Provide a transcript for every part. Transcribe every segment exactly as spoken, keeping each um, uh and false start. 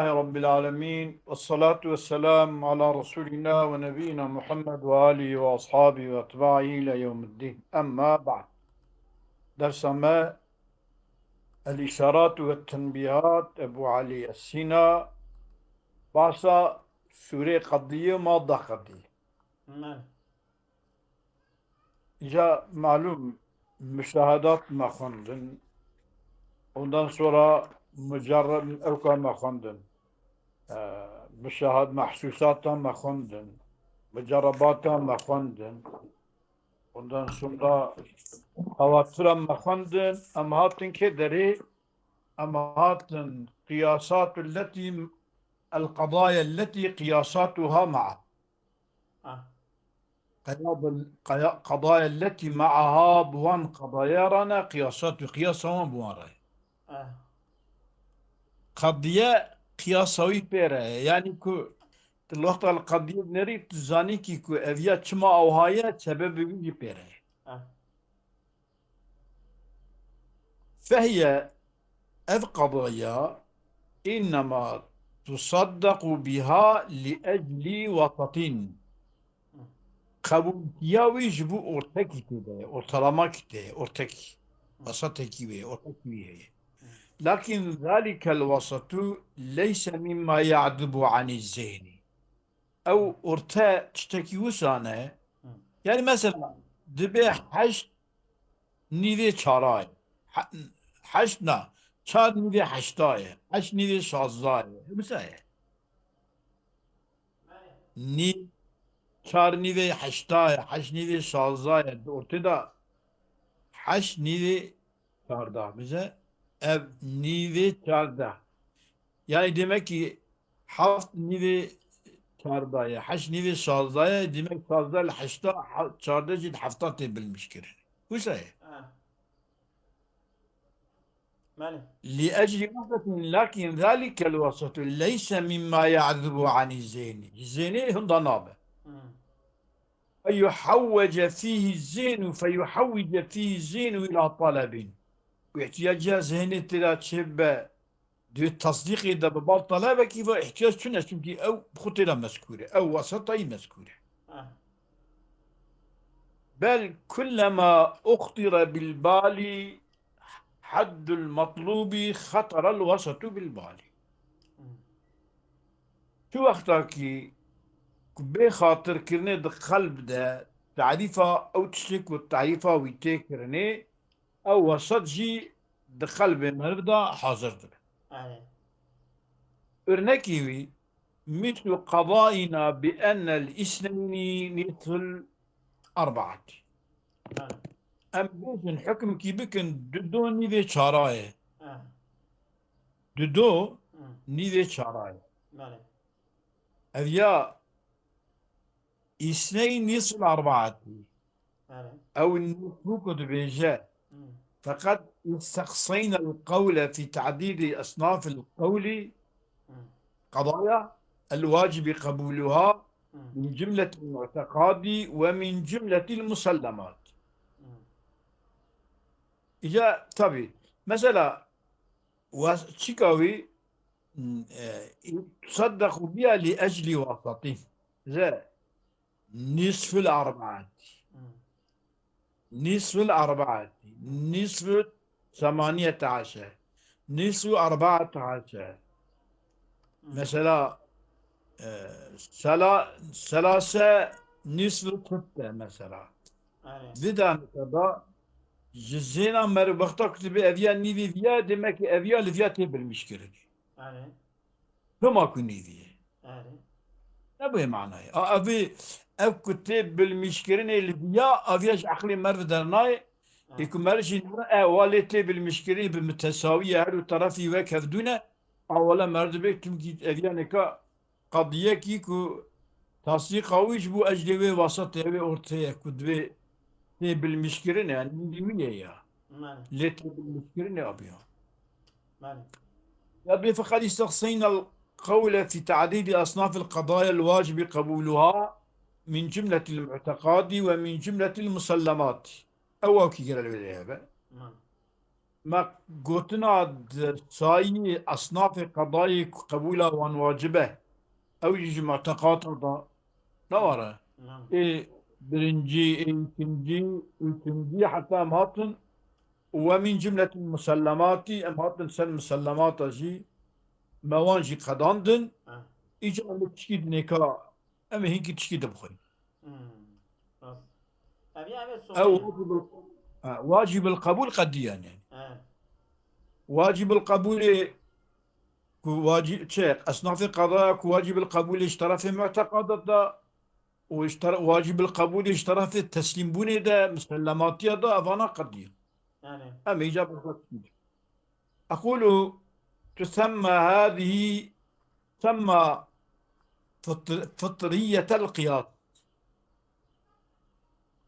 رب العالمين، والصلاة والسلام على رسولنا ونبينا محمد وآله وأصحابه وأتباعه إلى يوم الدين. أما بعد. Dersa me El-Îşarat ve Tenbîhat, Ebû Elî Es-Sîna, bahsa sûrê Qediyê, madda Qediyê. Îca malûm muşahedat me xwendin. Ondan sonra mucerred ewka me xwendin. Ee, muşahad-, mehsûsata me xwendin. Mucerrebata me xwendin. Ondan sonra xawatira me xwendin. Em hatin kê derê? Em hatin qiyasatu letî, el-qedaya letî qiyasatuha ma'a. Ah. Qeya bil-, qeya-, qedaya letî ma'aha, bi wan qedaya re ne, qiyasat û qiyasa wan bi wan re. Ah. Qediye qiyasa wî pê re ye. Yanî ku tu li wexta li qediye nerî, tu zanî kî ku ev ya çima awha ye, sebebê wî jî pê re ye. Ah. Fehiye, ev qedaya, innema tusaddequ biha li eclî wasatin. Qebûlkiya wî ji bo ortekî tê de ye, ortalamakî tê ye, ortekî. Wasatekî wê, ortekî wî heye. Lakin zalikel wasatu leyse mimma ya'dubu anî zihni. Ew orte tiştekî wisa ne. Hı. Yani mesela dibe heşt nîvê çara ye. He-, heşt na. Çar nîvê heşta ye. Heşt nîvê şazda ye. Wisa ye. Nî-, çar nîvê heşta ye. Heşt nîvê şazda ye. Di ortê de heşt nîvê çarda. Bize ev nîvê çarda. Yani demek ki heft nîvê çarda ye, heşt nîvê şazda ye, demek şazda li heşta, he-, çarda jî li hefta tê bilmişkirin. Wisa ye? Ha. Belê. Li ecli wahdetin, lakin zalikel wasatu leyse mimma ya'zubu anî zihni. Zihni hinda nabe. Hmm. Fe yuhavvece fîhî zihnu, fe yuhavvece fîhî zihnu ila talebin. Ku ihtiyaciya zihnê tê de çêbe, di tasdîqê de bi bal talebekî ve ihtiyac tune, çimkî ew bi xwe tê de mezkûr e. Ew waseta yî mezkûr e. Ah. Bel kullema uxtire bil balî heddul matlûbî xeterel wasetu bil balî. Hmm. Tu wexta kî ku bê xatirkirinê di qelb de tarîfa ew tiştê ku tarîfa wî tê kirinê, ew wesat jî di qelbê meriv de hazir dibe. Erê. Örnekî wî, mîslu qedayîna bi ennel îsneynî nîsful erbaatî. Erê. Em bêjin hukmkî bikin, dudo nîvê çara ye. Erê. Dudo Hı. nîvê çara ye. Belê. Ev ya îsneyn nîsful erbaatî. Erê. Ew nîsfû ku dibêje. Hı. Feqet isteqseyna el-qewle fî te'dîdî esnafil qewlî Hı. qedaya el-wacibi qebûluha Hı. min cumletil mu'teqadî ve min cumletil musellemat. Hı. Îca tabî. Mesela, was-, çika wî, e, tusaddequ biha li ecli wasatî. Ze nîsful erbaatî. Hmm. Nîsful erbaatî. Nîsfu semaniyete aşer. Nîsfu erbaate aşer. Hmm. Mesela, e, sela-, selase nîsfu sitte mesela. Aynen. Vî daneke da ji zêna meriv wexta ku tu bê eviya nîvî viya, demek ki eviya li viya tê bilmîşkirin. Erê. Hema ku nîvî ye. Erê. Ne bu manayê. A, ev, ev ku tê bilmîşkirinê li viya, eviya ji eqlê meriv dernayê. Erê. Ê ku meriv jî nîne, e, wa lê tê bilmîşkirinê bi mitesawî ye, her du terefî wek hevdû ne. A wele meriv dibê, çimkî eviya neka qediyekî ku tasdîqa wî ji bo eclê wê wasitê wê orteye ku divê tê bilmîşkirinê, yani nîvî wî ye ya. Belê. Lê tê bilmîşkirinê abiya. Belê. Ya bê feqet isteqseyna el-qewle fî te'dîdî esnafil qedaya el-wacibi qebûluha min cumletil mu'teqadî ve min cumletil musellemat. Ew wekî gere li wê de hebe. Belê. me gotina di sayî esnafê qedayê ku qebûla wan wacib e, ew jî ji muteqata de ne were. Nam. Ê birincî, ê ikincî, üçüncî heta em hatin û we min cimletil musellematî, em hatin ser musellemata jî, me wan jî qedandin. Ha. Îca em li tişkî dinêka, em ê hinkî tişkî dibixwin. Hmm. Rast. Ev ya, ev e Ew soqê. Wacibul, ha, wacibul qebûl qediyan yani. He. Wacibul qebûlê ku wacî-, çi, esnafê qedaya ku wacibul qebûlê ji terefê muteqadat da û ji tere-, wacibul qebûlê ji terefê teslîmbûnê de, musellematiya da, evana qediyan. Yani. Em îca bi xwe dikîn. أقول تسمى هذه، تسمى فطر-، فطرية القياس.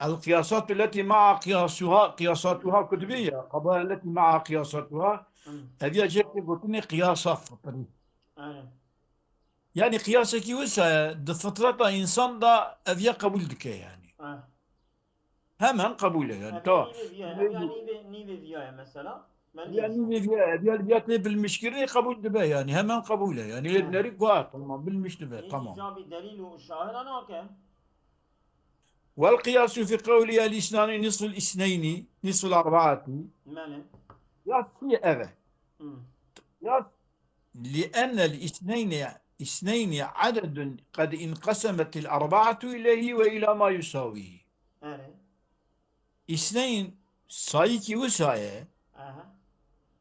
القياسات التي مع قياسها، قياساتها ku dibê ya, القضايا التي مع قياساتها, Hmm. ev ya jê tê gotinê qiyasa fitrî. Aynen. Yani qiyasekî wisa ye, di fitreta însan de ev ya qebûl dike yani. Ah. Hemen qebûl e yani. Ev ya nîvê viya ye, ev ya nîvê, nîvê viya ye mesela. Me Ya nîvê. Nîvê viya ye, ev ya, ya tê bilmişkirinê qebûl dibe yani. Hemen qebûl e yani. Lê He. Nerî ku ha, tamam, bilmiş dibe, Hiç tamam. Îcabî delîl û şahida nake. والقياس في قوله الاثنان نصف الاثنين، نصف الأربعة. Mele. Ya çi ye ev e? Hmm. Ya لأن الاثنين، اثنين عدد قد انقسمت الأربعة إليه وإلى ما يساويه. Erê. Îsneyn sayîkî wisa ye. Aha.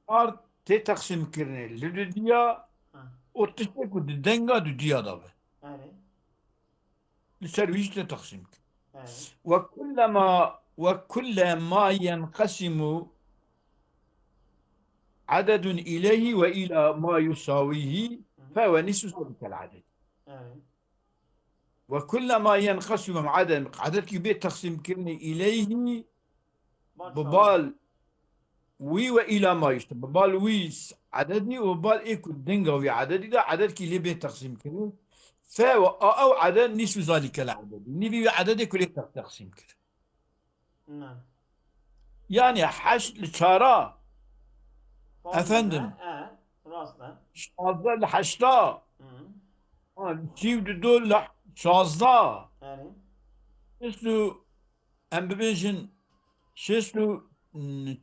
Ard tê teqsîmkirinê li dudiya Ha. û tiştê ku di denga dudiya de be. Erê. Li ser wî jî tê teqsîmkirin. Erê. وكلما، وكلما ينقسم عدد إليه وإلى ما يساويه Hı hı. فهو نصف ذلك العدد. Erê. وكلما ينقسم عدد، عدد ki bê teqsîmkirinê إليه, Bal bi çawa? Bal wî ve إلى ما يساويه. Bi bal wî s-, ededî û bi bal ê ku dinga wî ededî de ededkî lê bê teqsîmkirin. Fe ve a ew eded نصف ذلك العدد. Nîvî wî ededê ku lê te-, teqsîmkirin. Ne. Yani heşt li çara. Pardon, Efendim? Ne? E, rast e. Şazdeh li heşta. Hı. Ha, sî û du li şazdeh. Yani. Şêst û, em bibêjin, şêst û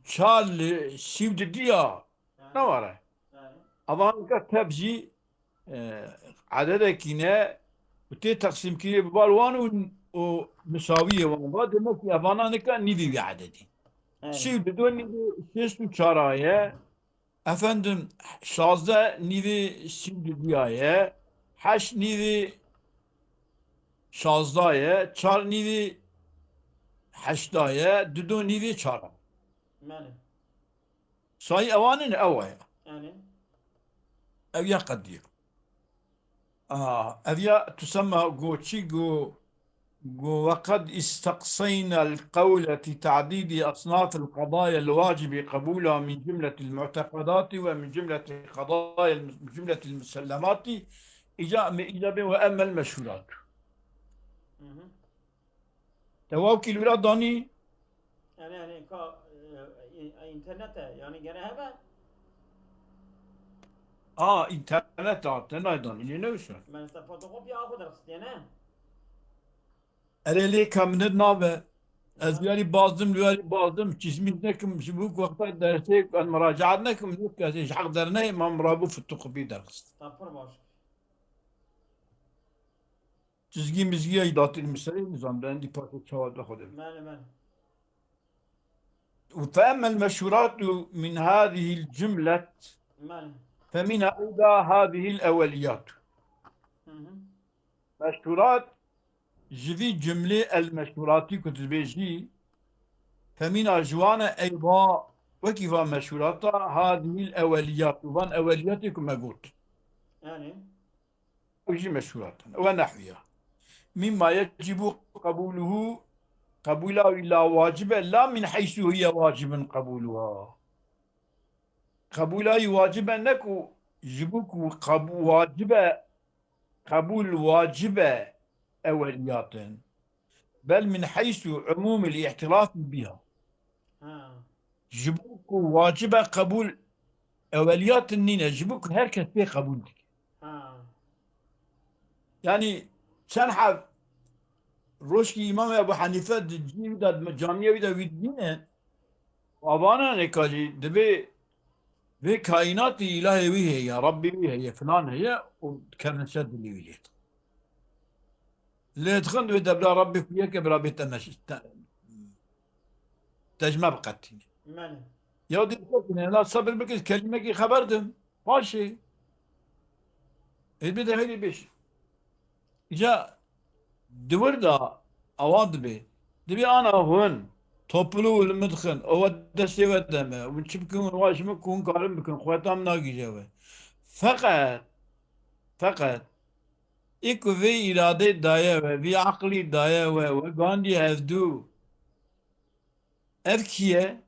çar li sî û du ya. Yani. Ne were? Yani. Evan ka tebzî e, ededekî ne û tê teqsîmkirî bi bal wan û, û misawiyê wan va, demek ki evana nika nîvî wî ededî. Evet. Sî û du nîvî şêst û çar a ye. Efendim, şazdeh nîvî sî û du ya ye. Heşt nîvî şazdeh ye. Çar nîvî heşta ye. Dudo nîvî çar a. Mele. Sayî ewan in ew e. Yani. Ev ya qedî. Aa, ev ya tusemma go çi go, go وقد استقصينا القول في تعديد أصناف القضايا الواجب قبولها من جملة المعتقدات ومن جملة القضايا الم-، جملة المسلمات. Îca, me îca bê وأما المشهورات. Hı hı. Te wawkî li wira danî? Erê, erê, ka, e, e, înternet e, yani gere hebe? A, înternet a, te naydanî, lê ne wisa? Me işte fotokopiya xwe derxistiye, ne? Erê, lê ka min nabe. Ez Aha. Yarî bazdim, yarî bazdim, çizmîz nekim, ji bo ku wexta dersê ez muracaat nekim, ne ke ez ê ji heq dernehê, ma min rabû fotokopiya derxist. Ta pir baş. Çizgî mizgî ya îdatî li miserê nizam de endî paşê çawa de xwe de. Mele, mele. فأما المشهورات من هذه الجملة Mele. فمنها أيضا هذه الأوليات. Hı hı. Meşhurat ji vî cumlê el meşhuratî ku dibêjî, femîna ji wan e ey va, wekî va meşhurata هذه الأوليات û van eweliyatê ku me got. Yani. Ew jî meşhûrat in. Ew e nehwiya. مما يجب قبوله, qebûla wî la wacib e, la من حيث هي واجب قبولها. Qebûla wî wacib e, ne ku ji bo ku qebû-, wacib e, qebûl wacib e eweliyat in. بل من حيث عموم الاعتراف بها. Ha. Ji bo ku wacibe qebûl eweliyatin nîne, ji bo ku her kes pê qebûl dike. Ha. Yanî çend heb rojkî Îmam Ebu Henîfe di cihê wî de, di camiyê wî de wî dibîne, avanan êka jî dibê vê kaînatî îlahê wî heye, Rabbê wî heye, filan heye û dikevin ser dilê wî lê dixin. Lê dixin wê debra Rabbê ku yek e bira bê te meş-, te-, te ji me biqetîne. Mene. Ya dê biqetîne, la sebir bike, kelîmekî xeber dim. Paşê. Ê bide herî bêj. Îca di wir de awa dibê. Dibê ana hûn toplu û li min dixin. Ew destê we de me. Hûn çi bikin, hûn wa ji min ku hûn karin bikin. Xweta min nagihîje we. Feqet, feqet, ê ku vê îradê daye we, vî aqlî daye we, we gandiye hevdû. Ev kî ye?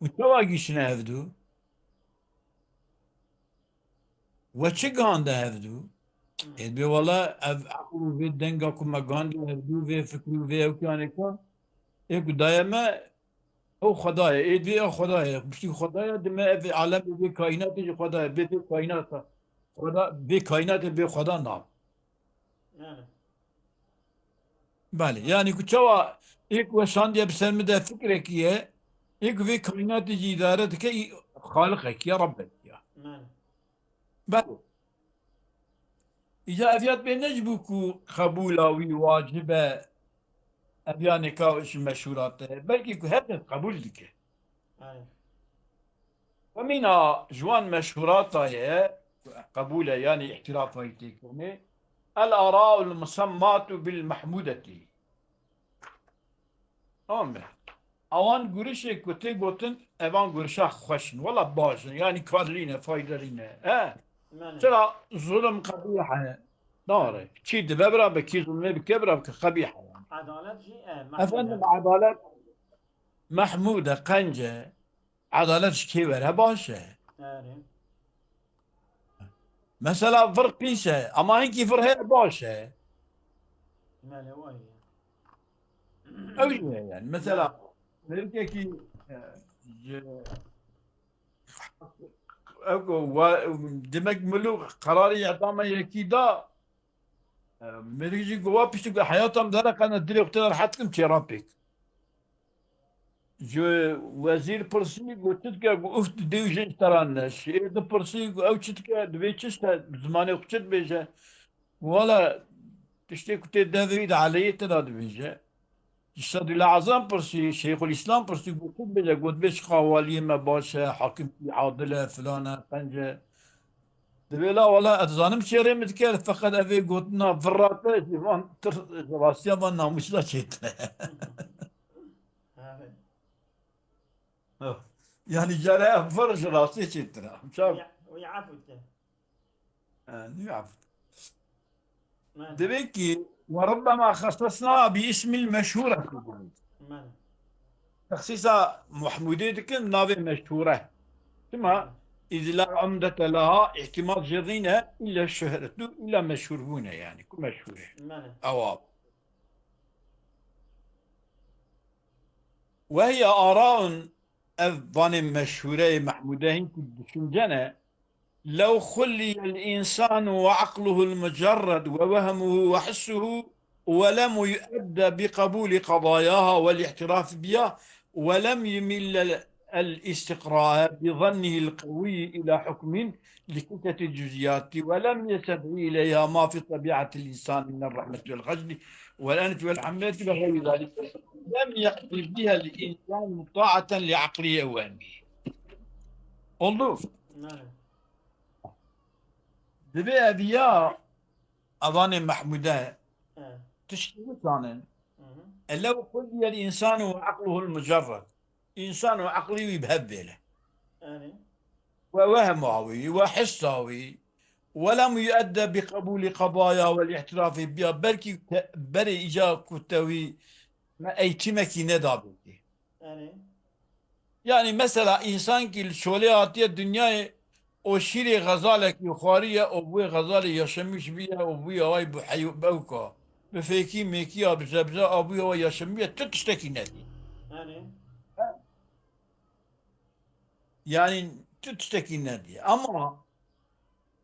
Û çawa gihîştine hevdû? We çi gihande hevdû? Ê dibê wela ev eql û vê denga ku me gihandiye hevdû, vê fikir û vê ewkiyanê ka, ê ku daye me, ew Xweda ye. Ê dibê ew Xweda ye. Piştî Xweda ye, dime ev alemê vê kaînatê jî Xweda ye. Bê vê kaînata. Xweda, vê kaînatê bê Xweda nav. Yani. Belê, yanî ku çawa ê ku weşandiye bi ser min de fikrekî ye, ê ku vê kaînatê jî îdare dike, î-, xaliqekî ye, Rebbekî ye. Mane. Belê. Îca ev ya dibê ne ji bo ku qebûla wî wacib e, ev ya nêka ji meşhûrat e, belkî ku her kes qebûl dike. Aynen. Xwemîna ji wan meşhûrata ye, qebûl e, yanî îhtîrafa wî tê kirinê. El ara'ul musemmatu bil mahmudeti. Tamam mı? Awan gurişê ku tê gotin, evan gurişa xweş in. Wela baş in, yanî karlî ne, faydelî ne. He? Mane. Çira zulm qebîh e. Dare. Kî dibe bira be, kî zulmê bike bira bike qebîh e. Edalet jî, e, mahmud e. Efendim, edalet mahmud e, qenc e. Edalet ji kê were baş e. Erê. Mesela vir pîs e, ama hinkî vir heye baş e. Mele, wayê. Ew jî heye yani. Mesela, mele, mêrikekî, e, ji, ew ku wa-, demek milû qerarê îdama yekî da, e, mêrik jî ku wa piştî ku heyata min dere qene dilê xwe tê de rehet kim çêra pêk. Ji wezîr pirsî, got, "Çi dike?" Got, "Uf, tu dê û jin ji te re ne." Şêr dipirsî, got, "Ew çi dike? Divê çi ji te, bi zimanê xwe çi dibêje?" Wala, tiştê ku tê devê wî de eleyê te de dibêje. Ji Sedûl Ezam pirsî, Şeyxul Îslam pirsî, got, "Çi dibêje?" Got, "Dibê çiqa waliyê me baş e, hakimkî adil e, filan e, qenc e." Dibê la wala, ez dizanim çêrê min dike, feqet ev ê gotina virate, ji van tir-, ji rastiya van namûsla çêtir e. Evet. Yanî care ev vir ji rastî çêtir e. Çav- Wî, wî efû dike. E, nî efû. Mane. Divê ki, "Ve rubbema xesesna bi ismil meşhûre." Mane. Texsîsa Muhmûdê dikin, navê meşhûre. Çima? Mane. "Îz la umdete leha", îhtimal jê rîne, illa şuhretu, illa meşhûrbûne, yanî, ku meşhûr e. Mane. Ewa. Ve hiye araun, ev vanê meşhûreyê Mehmûde hîn ku düşünce ne, "Lew xulliyel însanu ve aqluhul mucerred ve vehmuhu ve hissuhu ve lem yuedde bi qebûli qadayaha vel îhtirafi biha ve lem yumille el istiqrae bi zannihil qewiyyi ila hukmin li kitetil cüziyati ve lem yested'i ileyha ma fi tebiatil insan minel rahmeti vel xecli vel enfi vel hamiyeti ve gayri zalik. Lem yeqdi bihel insanu taaten li aqlihi ew vehmihi." Oldu. Evet. Divê ev ya evanê Mehmûde, evet, tiştî bizanin. Hı hı. E, lew xulliyel însanu ve aqluhul mucerred. Însan û eqlî wî bi hev bêle. Erê. Ve wehma wî, ve hissa wî, ve lem yuedde bi qebûlî qedaya vel îhtirafi biha, belkî te-, berê îca ku te wî me eğitimekî nedabêtî. Erê. Yanî mesela însankî li şolê hatiye dinyayê, û şîrê xezalekî xwariye û bi wê xezalê yaşamîş bûye û bûye way bi heyo-, bi ewka. Bi fêkî mêkî ya bi zebze a bûye way yaşamî bûye, tu tiştekî nedî. Erê. Yani tu tiştekî nediye. Ama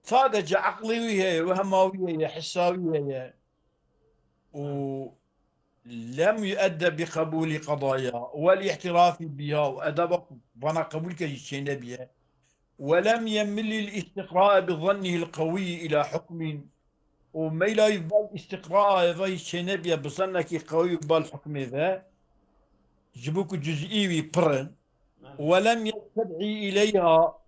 sadece eqlê wî heye, wehma wî heye, hissa wî heye. Û lem yuedde bi qebûlî qedaya, wel îhtirafi biha, û edeba vana qebûl ke jî çênebiye. Ve lem yemilî l-îstiqrae bi zannihî l-qewî îla hukmîn. Û meyla wî bal îstiqrae ve jî çênebiye bi zannekî qewî bal hukmê ve. Ji bo ku cuzî wî pir in. Ve lem yested'î ileyha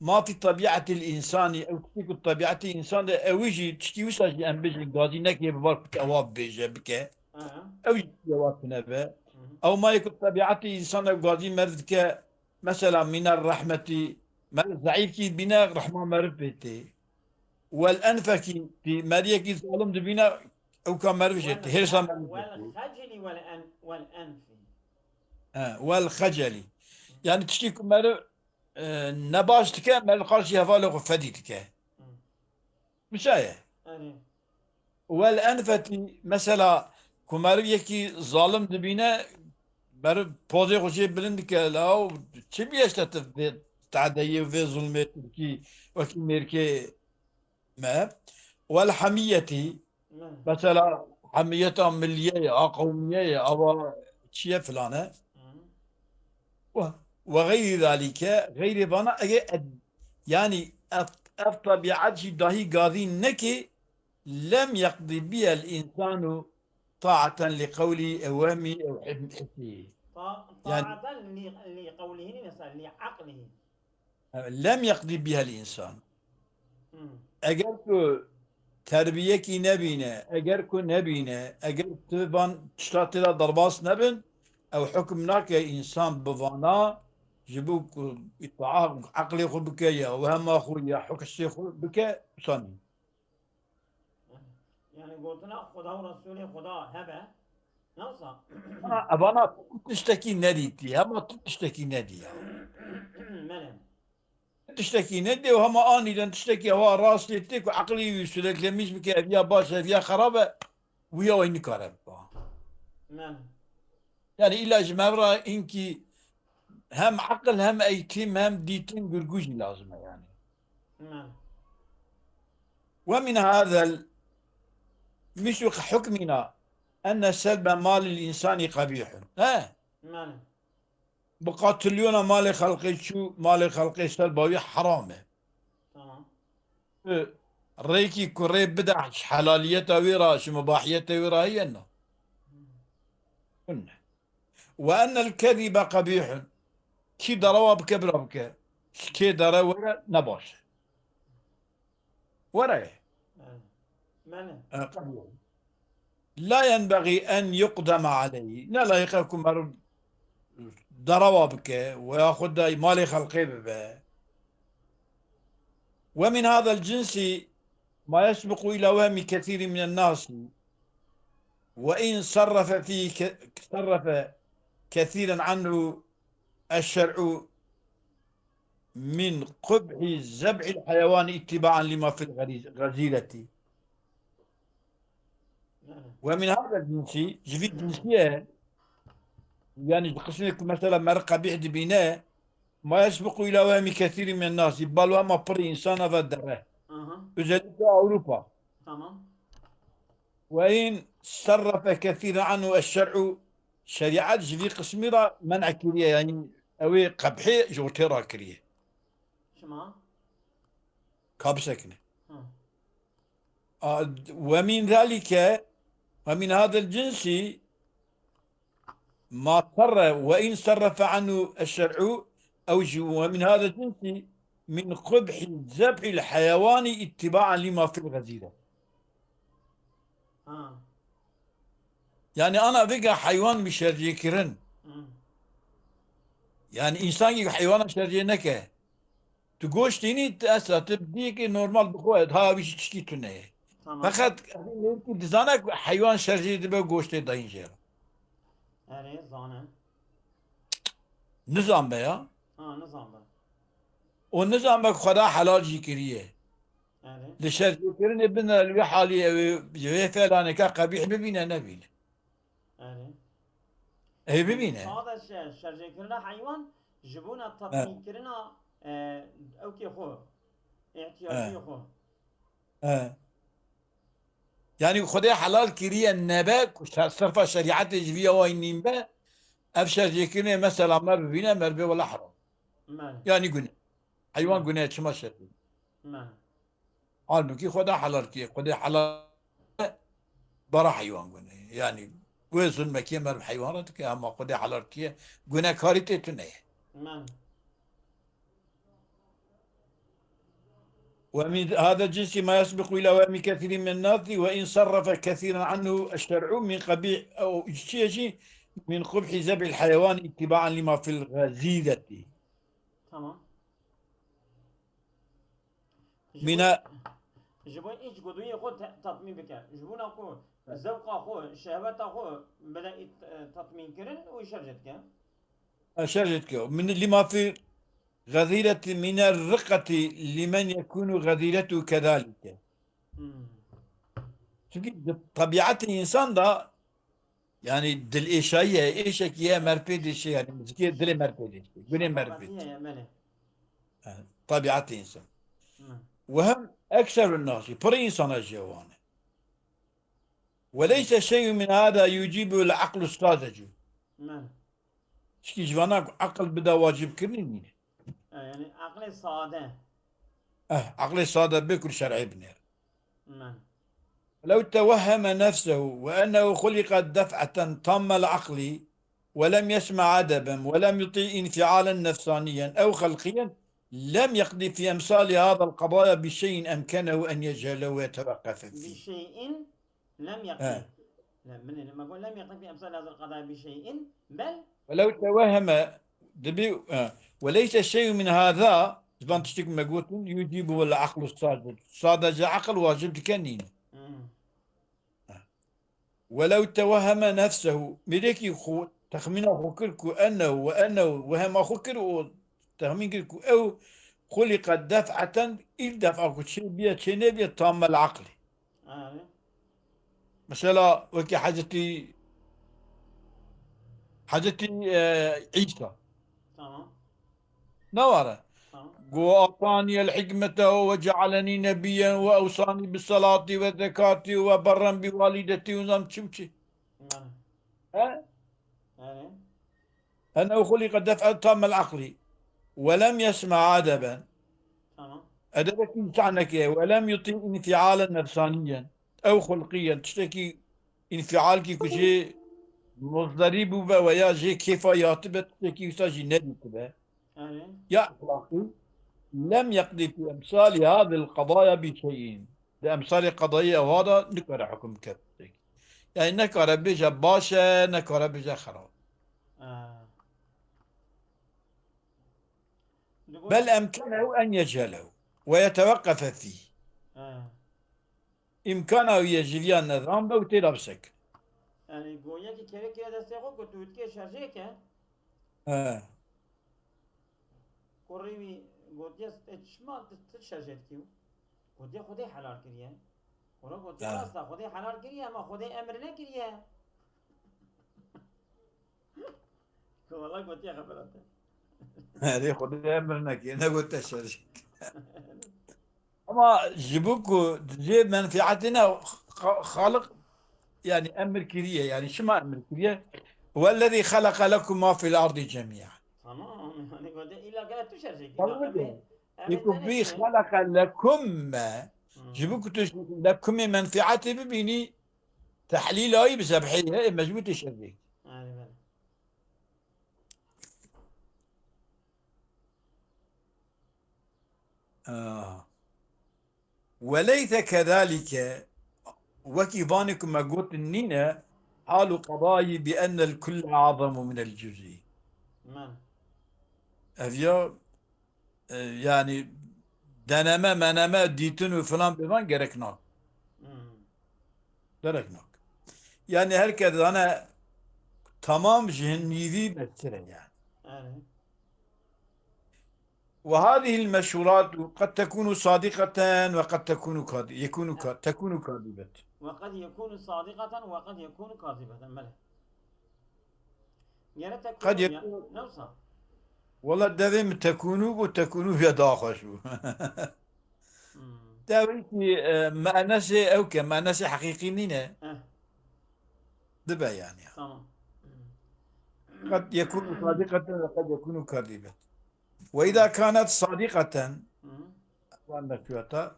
ma fî tebî'etî l-însanî, ew tiştî ku tebî'etê însan de, ew jî tiştî wisa jî em bêjin gazî neke bi bar ku ewa bibêje bike. Ew jî tiştî ewa tune be. Ew ma yê ku tebî'etê însan ew gazî meriv dike, mesela mîna rehmetî, meriv zeîfkî bîne rehma meriv pê tê. Wel enfekî, tî meriyekî zalim dibîne, ew ka meriv jê tê, hêrsa meriv jê tê. Wel xecelî wel en-, wel enfî. He, wel xecelî. Yani tiştî ku meriv, e, ne baş dike, meriv qarşî hevalê xwe fedî dike. Wisa ye. Erê. Wel enfetî, mesela ku meriv yekî zalim dibîne, meriv pozê xwe jê bilind dike, la çi bîye işte tu vê tadeyê û vê zulmê tu dikî wekî mêrkê me. Wel hemiyetî, mesela hemiyeta milliyê ye, a qewmiyê ye, ava çi ye filan e. Hı. Ve, ve xeyrî zalîke, xeyrê vana, ege ed-, yani ev, ev tebîet jî dahî gazî neke, lem yeqdî biyel însanu taeten li qewlî ew wehmî ew him-, hissî. Ta-, Yani taeten li, li qewlihî nîne, mesela li eqlihî. Lem yeqdî bihel însan. Hmm. Eger ku terbiyekî nebîne, eger ku nebîne, eger tu van tişta tê de derbas nebin, ew hukm nake însan bi vana, ji bo ku îtaa eqlê xwe bike ya wehma xwe ya hukşê xwe bike, wisa nî. Yani gotina Xuda û Resulê Xuda hebe, nasıl? Ha, evana tu tiştekî nedîtî, hema tu tiştekî nedî ya. Mene. Tiştekî nedî û hema anîden tiştekî hewa rastê tê ku eqlê wî süreklemiş bike, ev ya baş, ev ya xerab e, wî ya wê nikare biba. Mene. Yani îlla ji me re hinkî hem eqil, hem eğitim, hem dîtin, gurgû jî lazim e yani. Mene. Ve min hazel, mîsû hukmîna enne selbe malil însanî qebîhun. He? Mene. Bi qatilyona malê xelqê çû, malê xelqê selba wî heram e. Tamam. Tu rêkî ku rê bide ji helaliyeta wê re, ji mubahiyeta wê re heye, na. Hûn ne. Ve ennel kezîbe qebîhun. Kî derewa bike, bira bike. Ji kê dere were, ne baş e. Were. Mene. E, qebîh. La yenbexî en yuqdeme aleyhî. Ne layiq e ku meriv derewa bike, we ya xwe de malê xelqê bibe. Ve min hadel cinsî ma yesbiqu ila wehmî kesîrî minen nasî. Ve in serrefe fî ke-, serrefe kesîren anhu eşşer'u min qubhi zeb'il heyewanî ittiba'an lima fil gariz-, gazîretî. Ve min hadel cinsî, ji vî cinsî ye, yani ji qismê ku mesela meriv qebîh dibîne, ma yesbiqu ila wehmî kesîrî min nasî, bal wehma pirî însan eve dere. Aha. Özellikle Avrupa. Tamam. Ve in serrefe kesîren anhu eşşer'u, şerîet ji vî qismî re men'e kiriye, yani ew ê qebhê ji ortê rakiriye. Şima? Ka bisekine. Hı. A, ve min zalike, ve min hadel cinsî ma serre ve in serrefe anhu eşşer'u, ew jî ve min hadel cinsî min qubhi zeb'il heyewanî ittiba'an lima fil gazîre. Ha. Yani ana vêga heywan bi şercê kirin. Hı. Yani însan ki heywana şercê neke. Tu goşt tînî, tu esa, tu diyekê normal bi xwe, ha wî jî tiştî tune ye. Tamam. Feqet dizane ku heywan şercê dibe goştê dayîn jê re. Erê, zane. Nizan be ya. Ha, nizan be. O nizan be ku Xweda helal jî kiriye. Erê. Li şercêkirinê bine li wê halî ew ê, ji wê felanê ka qebîh bibîne, nebîne. Erê. Ê bibîne. Sade şe-, şercêkirina heywan Ji bona He. tatmînkirina, e, ewkê xwe, îhtiyaciyê He. xwe. He. Yani Xwedê helal kiriye nebe ku şer-, serfa şerîetê ji vî awayî nîn be, ev şerjêkirinê mesela me bibîne, me bê wela heram. Mane. Yani gune. Heywan Mane. Gune çima şer? Mane. Halbukî Xweda helal kiriye. Xwedê helal bara heywan gune. Yani wê zulmekê me heywan re dike, ama Xwedê helal kiriye. Gunekarî tê tune ye. Mane. ومن هذا الجنس ما يسبق إلى وهم كثير من الناس، وإن صرف كثيرا عنه الشرع من قبيح أو شيء من قبح ذبح الحيوان اتباعا لما في الغزيرة. Tamam. Mina- Ji bo îç goduyê xwe te-, tatmîn bike. Ji bona ku zewqa xwe, şehweta xwe bide ît-, e, tatmîn kirin û şerj dike. Şerj dike. Min lima fi gazîreti mine riqeti limen yekunu gazîretu kedalike. Hmm. Çünkü di tebiatê insan da yani dil êşayî ye, êşekî ye, mer pê dêşe yani mizgê dilê mer pê dêşe, gunê mer pê. Şefaqetî ye, belê. Yani, tebiatê insan. Hmm. Ve hem ekserun nasi, pir insana jê wane. Ve leyse şey'un min hada yucibu el aqlu sadecu. Belê. Çikî ji vana ku aqil bida wacib kirinî nîne. E, yani aqlê sade. Eh, aqlê sade bê ku li şer'ê binêr. Belê. لو توهم نفسه وأنه خلق دفعة تام العقل ولم يسمع أدبا ولم يطيع انفعالا نفسانيا أو خلقيا لم يقض في أمثال هذا القضايا بشيء أمكنه أن يجهله ويتوقف Bir فيه. şeyin lem He. yakın. Lem, min, lem, lem yakın fi emsal hazır kadar bir şeyin. Bel. ولو توهم دبي، آه. وليس شيء من هذا، ziman tiştek me gotin, يوجب العقل الصادق. Sadece aqil wacib dike nîne. Hmm. ولو توهم نفسه، mêrekî xwe, texmîna xwe kir ku أنه، وأنه، wehema xwe kir û texmîn kir ku ew خلق دفعة، ilk defa ku çê biye, çê nebiye تام العقل. Yani. Mesela wekî Hezretî, Hezretî, e, Îsa. Tamam. Ne were? Tamam. Got, "أعطاني الحكمة وجعلني نبيا وأوصاني بالصلاة والزكاة وبرا بوالدتي" û zam çi û çi. Yani. He? Yani. أنه خلق دفعة تام العقل ولم يسمع أدبا. Tamam. Edebekî îmtîhan neke. ولم يطع انفعالا نفسانيا أو خلقيا. Tiştekî înfialkî ku jê muzdarî bûbe veya jê kêfa yatibe, tiştekî wisa jî nedîtibe. Yani. Ya exlaqî. لم يقض في أمثال هذه القضايا بشيء. Di emsalê qedayê ewa de nikare hukm bike tiştekî. Yani nekare bêje baş e, nekare bêje xerab. Ha. Digo- بل أمكنه أن يجهله ويتوقف فيه. Ha. Îmkana wî ye ji viya nezan be û têda bisek. Yani goyekî kerê kire destê xwe ku tu dikê şerjê ke. He. Kurê wî gotiye, "E, çima tu, tu şerjê dikî?" Gotiye, "Xwedê helal kiriye." Xwedê gotiye, Ha. "Rast e, Xwedê helal kiriye, ama Xwedê emir nekiriye." Ku wela gotiye xebera te. Erê, Xwedê emir nekiriye, negote şerjê. Ama ji bo ku jê menfiatê ne, xa-, Xaliq yani emir kiriye, yani çima emir kiriye? "هو الذي خلق لكم ما في الأرض جميعا." Tamam, yani gotiye illa gene tu şerjê kî. Tamam. Em ê, em ê Ê ku tenê vî ki. "خلق لكم" me, Hmm. ji bo ku tu "لكم" ê menfiatê bibînî, tehlîlayî bi zebhê ye, ê mecbûr tê şerjê. Yani ben. Ah. وليس كذلك، wekî vanê ku me gotin nîne, حال قضايا بأن الكل أعظم من الجزء. Men. Ev ya, e, yani deneme, meneme, dîtin û filan bêvan gerek nak. Hmm. Gerek nak. Yani herkes zane tamam ji hin nîvî mestir e yani. Yani. وهذه المشهورات قد تكون صادقة وقد تكون كاذ-، يكون كا-، تكون كاذبة. وقد يكون صادقة وقد يكون كاذبة. Belê. Gere tek قد ya, يكون ne wisa? Wala devê min tekûnû bû, tekûnû ya daha xweş bû. Hmm. Devê ki, e, me'nesê ew ke, me'nesê heqîqî nîne. Eh. Dibe yani. Tamam. قد يكون صادقة وقد يكون كاذبة. وإذا كانت صادقة، Hı. Van meşrûata,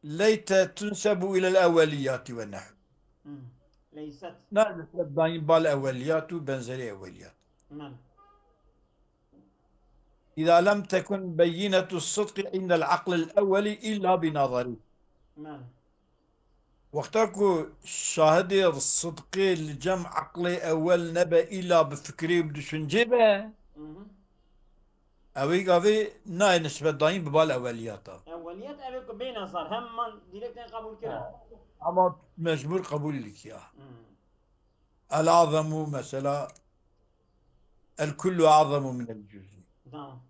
ليت تنسب إلى الأوليات والنحو. Hı. Leyset. Na nisbet dayîn bal eweliyat û benzerî eweliyat. Mel. إذا لم تكن بينة الصدق عند العقل الأولي إلا بنظري. Mel. Wexta ku şahidê sidqê li cem eqlê ewel nebe, îla bi fikrê û bi düşüncê be, Hı hı. Ew ê gavê nayê nisbet dayîn bi bal eweliyata. Eweliyet ev ê ku bê nezar, heman direkt tên qebûl kirin. Ha. Ama mecbûr qebûl dikiya. Hmm. El azamu mesela, el kullu azamu min el cüz'i. Tamam.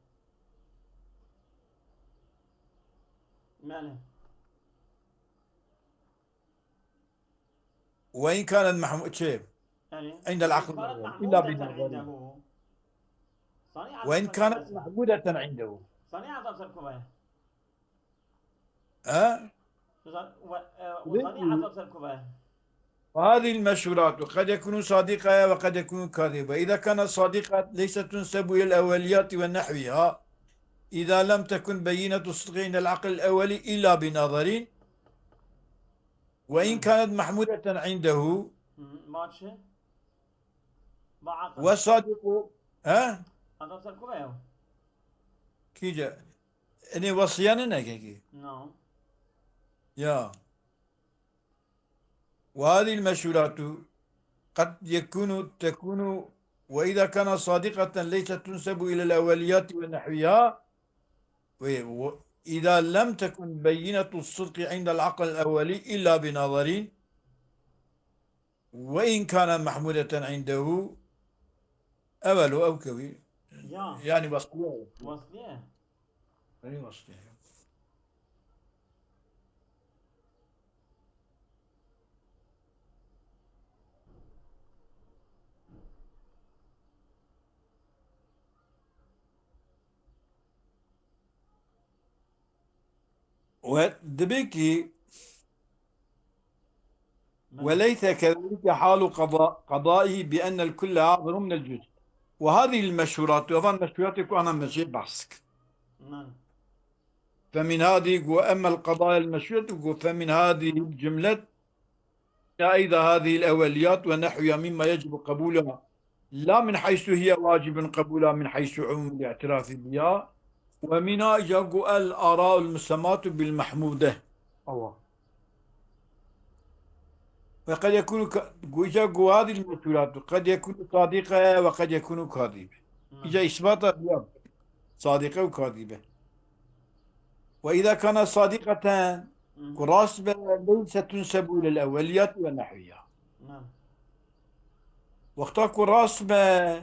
Mele. وإن كانت محمو-، şey, Yani, عند العقل وإن كانت الأول، إلا محمودة بنظري. عنده. صنيعة وإن كانت محمودة عنده. صنيعة تفسر كوباية. ها؟ و-، آه، وصنيعة تفسر كوباية. وهذه المشهورات قد يكون صادقة وقد يكون كاذبة. إذا كان صادقا ليس تنسب إلى الأوليات ونحوها. إذا لم تكن بينة الصدق عند العقل الأولي إلا بنظر، وإن كانت محمودة عنده. Hı, ma çi? Ma aqil. والصادق، ha? Adam ser kuve ya. Kîce. Enê wesiyane ne kekî? No. Ya. وهذه المشهورات قد يكون، تكون، وإذا كان صادقة ليست تنسب إلى الأوليات ونحوها، و-، و-، إذا لم تكن بينة الصدق عند العقل الأولي إلا بنظر، وإن كان محمودة عنده، أول أو كوي. Ya. Yani wasliye. Wasliye. Yani wasliye. Ve dibe ki, وليس كذلك حال قضاء-، قضائه بأن الكل أعظم من الجزء. وهذه المشهورات، evan meşhûratê ku ana me jê behs kir. Mel. فمن هذه، وأما القضايا المشهورة، فمن هذه الجملة أيضا هذه الأوليات ونحوها مما يجب قبولها لا من حيث هي واجب قبولها من حيث عموم الاعتراف بها، ومنها جاء الآراء المسماة بالمحمودة. Awa. وقد يكون ك-، جاء هذه المشهورات قد يكون صادقة وقد يكون كاذبة. Hı. Îca îsbata diya. Sadiqe û kadibe. وإذا كان صادقة، Hı. Ku rast be, ليس تنسب إلى الأوليات ونحوها. Mel. Wexta ku rast be,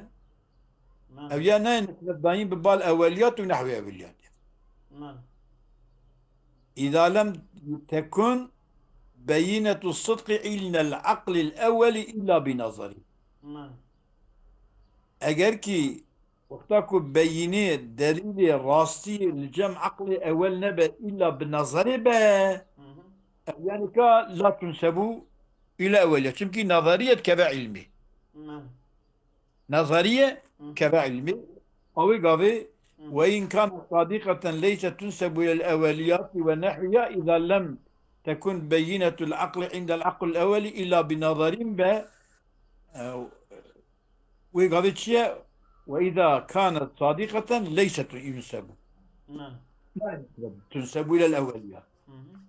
Mel. Ew ya nayê nisbet dayîn bi bal eweliyat û nehwê eweliyatê. Mel. إذا لم تكن بينة الصدق عند العقل الأولي إلا بنظر. Mel. Eger kî wexta ku beyînê delîlê rastî li cem eqlê ewel nebe, îlla bi nezerê be, Hı hı. Ev yani ka la tunsebu îla eweliya. Çimkî nazariye dikeve îlmî. Hı. Nazariye Hı. Keve îlmî. Awê gavê Hı. وإن كانت صادقة ليست تنسب إلى الأوليات ونحوها إذا لم تكن بينة العقل عند العقل الأولي إلا بنظر be. Ew, Wê gavê çi ye? وإذا كانت صادقة ليست تنسب. Ne. Ne, tunsebu ile el-eweliya. Hı hı.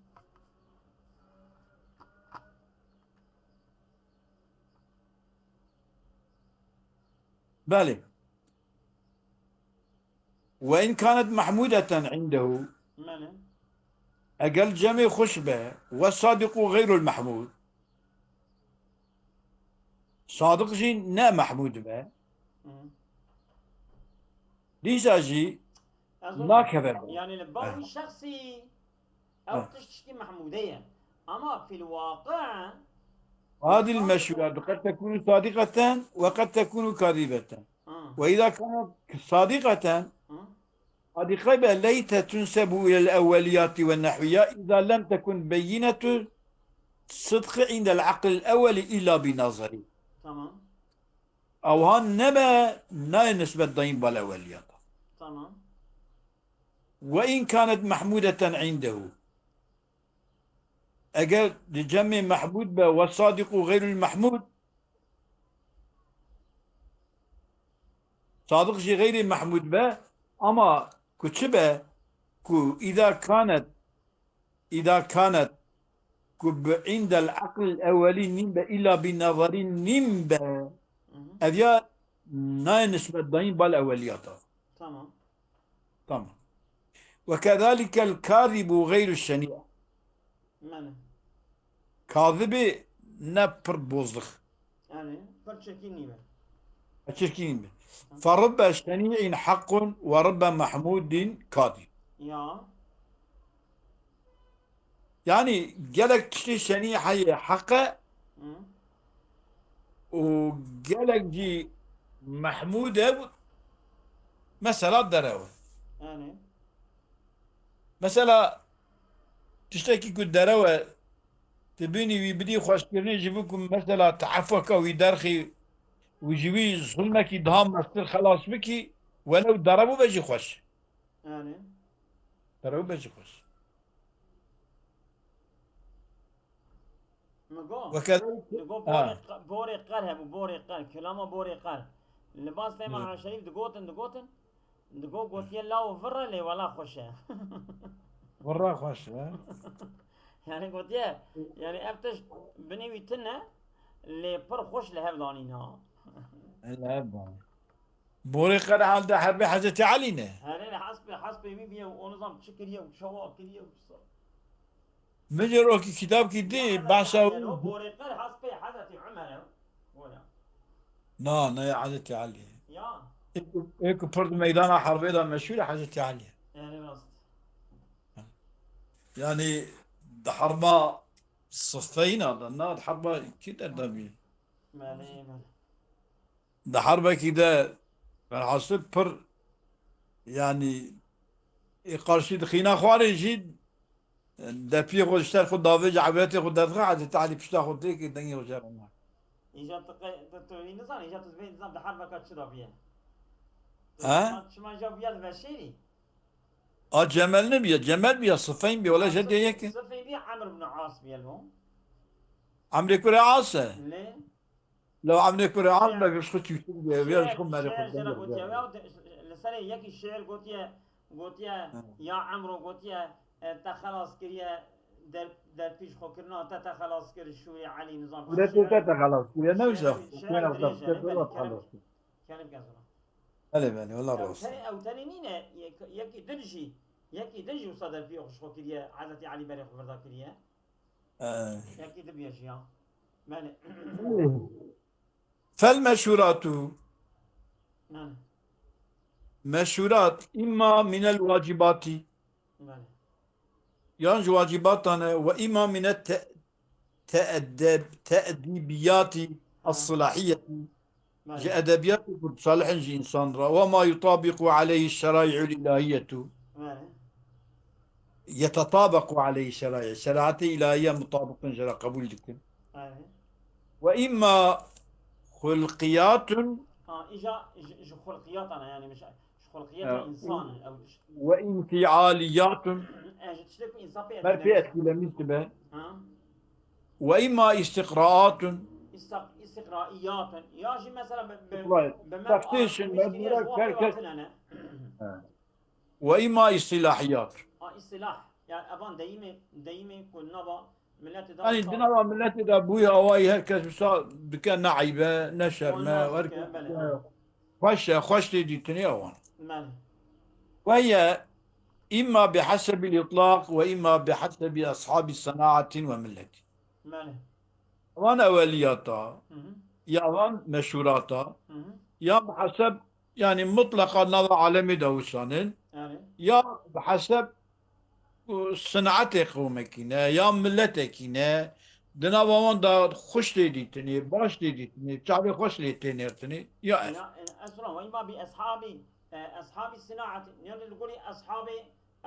Belê. وإن كانت محمودة عنده. Belê. Eger cemê xweş be, والصادق غير المحمود. Sadiq jî ne Mehmûd be. Hı. Dîsa jî Ez nakeve be. Yani li ba wî şexsî ew tişt tiştî Mehmûde ye. Ama fil waqi' هذه المشهورات قد تكون صادقة وقد تكون كاذبة. Hı. وإذا كانت صادقة Hı. Qadî qey be leyte tunsebu ilel ewweliyati ve nehwiya iza lem tekun beyinatu sidqi indel aqlil ewweli illa bi nazari. Tamam. Ewhan nebe nayê nisbet dayîn bal ewweliyata. Tamam. Ve in kanet mahmudeten indehu. Eger di cemê Mehmûd be, ve sadiqu xeyrul Mehmûd, Sadiq jî xeyrî Mehmûd be, ama ku çi be, ku îda kanet, îda kanet, ku bi îndel eqlil ewelî nîn be, îla bi nazarî nîn be, Hı hı. ev ya nayê nisbet dayîn bal eweliyata. Tamam. Tamam. Ve kezalikel kâzibu xeyru şenî. Belê. Kazibî ne pir bozlix. Yani, pir çirkin nîbe. Çirkin nîbe. Hı. Ferubbe şenî'in heqqun ve rubbe mahmudin kazib. Ya. Yani, gelek tiştê şenî heye heqe Hı. û gelek jî Mehmûd e, mesela derew e. Yani. Mesela tiştekî ku derew e, tu bînî wî bidî xweşkirinê ji bo ku mesela tu efweke wî derxî û ji wî zulmekî daha mestir xelas bikî, welew derew be jî xweş. Yani. Derew be jî xweş. Min got, Weke min got ha. Borê qe-, borê qer hebû, borê qer. Kilama borê qer. Li ba Sileyman Hı. Şerîf digotin, digotin. Digot, gotiye law virre lê wela xweş e. Virre xweş e. Yani gotiye, yani ev tişt binê wî tune lê pir xweş li hev danîn ha. Li hev danîn. Borê qer hal de herbê Hezretî Elî ne? Herê li hespê, hespê wî bîye û nizam çi kiriye û çawa kiriye û çi sa. Min jî rokî kitabkî dî, Hezretî behsa Elî, wî o borê qer hespê Hezretî Umer e. Wala. Na, ne ya Hezretî Elî. Ya. Ê ku, ê ku pir di meydana herbê de meşhûr e Hezretî Elî. Yani rast. Yani di herba Sifeyna de, na di herba kî de de bî? Belê, belê. Di herbekî de velhasil pir, yani, ê qarşî dixîne xwarê jî, depiyê xwe ji ser xwe davêje, ewretê xwe derdixe, Hezretî Elî pişta xwe têkê dengê xwe jê re nake. Îja tu qe-, tu, tu nizanî, îja tu zibê nizam di herbeka çi de bûye. He? Çima, çima îja bûye li Veşêrî? A Cemel ne bûye? Cemel bûye, Sifeyn bûye, wela Ha, jê de Sifeyn, yek e. Sifeyn bûye, Emr ibn As bûye lo. Emrê kurê As e. Lê? Lew Emrê kurê As be, ji xwe çûçik bûye, ya ji xwe merê xwe şiir jê re gotiye, ya de, li serê yekî şiir gotiye, gotiye, Ha. ya Emro gotiye, e, te xelas kiriye, der, derpîş xwe kirina, te, te xelas kir, şûrê Elî nizam Kurê çi te, şiir. Te xelas kiriye, ne wisa? Şiir, şiir Kurê te dirêj e, te ne belê, xelas kir. Kelim, kelim kes Belê, belê, wela Ew rast. tenê, ew tenê nîne, yek-, yekî din jî, yekî din jî wisa derpî xwe ji xwe kiriye, Hezretî Elî berê xwe virda kiriye. Ee. Yekî din bûye jî ya. Belê. Fel meşhuratu. Belê. Meşhurat imma minel wacibati. Belê. Yan ji wacibatan e, ve imma mine te-, teedeb-, teedibiyati Hı. as-silahiyeti. Belê. Ji edebiyatê ku salih in ji însan re. Ve ma yutabiqu aleyhi şerai'ul ilahiyetu. Belê. Yetetabequ aleyhi şerai. Şeriatê ilahiye mutabiq in, ji re qebûl dikin. Belê. Ve imma xulqiyatun. Ha, îja ji, ji xulqiyatana, yani, ji, ji xulqiyata Evet. însan, ew tişt. Ve infialiyatun. E, ji tiştê ku însan pê Ber pê etkilenir. etkilemiş dibe. Ha? Ve imma istiqraatun. İstak-, istiqraiyatun. Ya jî mesela bi, bi, İstiqraat. bi me Taxtê ast, şin, mişkî me ya ji wan pê herkes. Ve imma istilahiyat. Ha, istilah. Yani evan deyîmê, deyîmê ku nava milletê de Yani wisa di nava milletê de bûye awayî her kes wisa dike ne eybe, ne şerme, Wan her kes dike, belê, ha. xweş e, xweş tê dîtinê ewan. Belê. Ve ye imma bi hesebil itlaq ve imma bi hesebi ashabi senaatin ve milleti. Belê. Van eweliyata, Hı hı. ya van meşhurata, Hı hı. ya bi heseb, yani mutleqa nava alemê de wisanin, Yani. ya bi heseb, û, sinetê qewmekî ne, ya miletekî ne, di nava wan de xweş tê dîtinê, baş tê dîtinê, çavê xweş lê tê nêrtinê, ya ev. Ya, e, esra, ve imma bi eshabi e, eshabî sinaetê, yanî li gorî eshabê,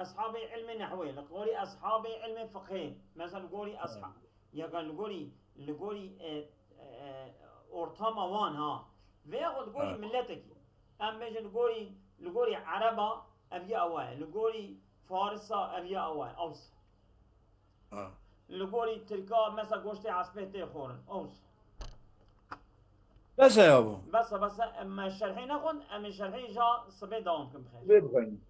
eshabê ilmê nehwê, li gorî eshabê ilmê fiqhê, mesela li gorî esha-, ya li gorî, li gorî, e, e, ortama wan ha. Veya xwe li gorî Ha. Miletekî. Em bêjin li gorî, li gorî Ereba ev ya ew e, li gorî Farisa ev ya ew e, ews. Ha. Li gorî Tirka mesela goştê espê tê xwarin, ews. Bes e ya bu. Bes e, bes e, em şerhî nexwin, em ê şerhî ja sibê dewam bikin bixêr. Lê bixwînin.